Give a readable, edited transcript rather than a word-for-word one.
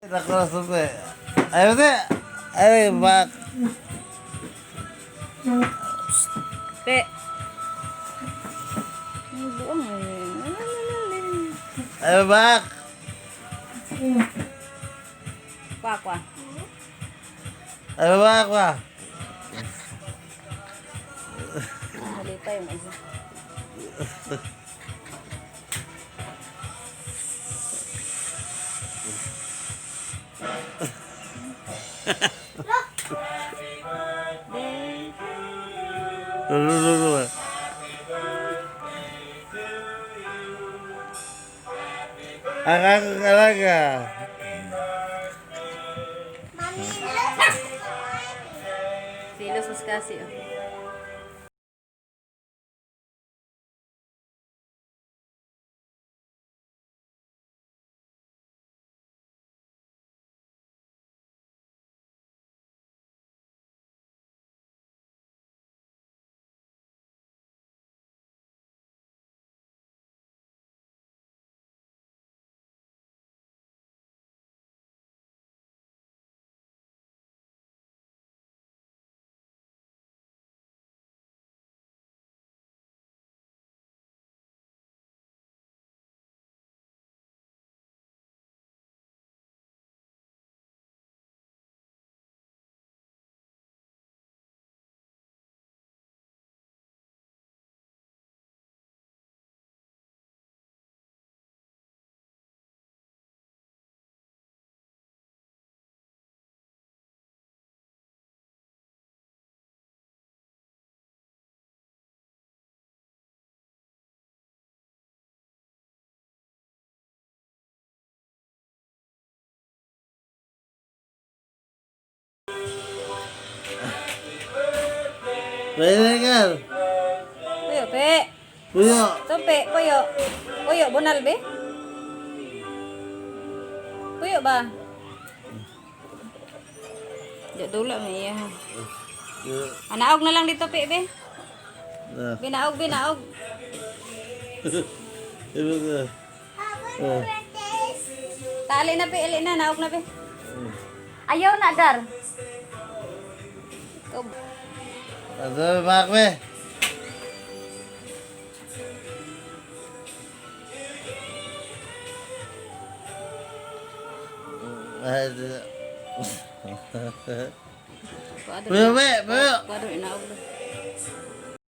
Ay, ay, bak. Pe. Ang buang eh. Ay, bak. Kwa, kwa. Ay, bak ba? Mali pa yung isa. Lulu. Ang akong alaga. Silos mas kasi oh. Pwede ka. Puyo, pe. Puyo. Tumpe, puyo. Puyo, bunal be? Puyo ba? Di dula may iya. Anaog na lang dito, pe, be. Binaog, binaog. Tali na, pe, ili na, naog na, pe. Ayaw na, dar. Ikaw, Ano bak be? kuadro Puyo be, puyo. Kuadro, inaog na.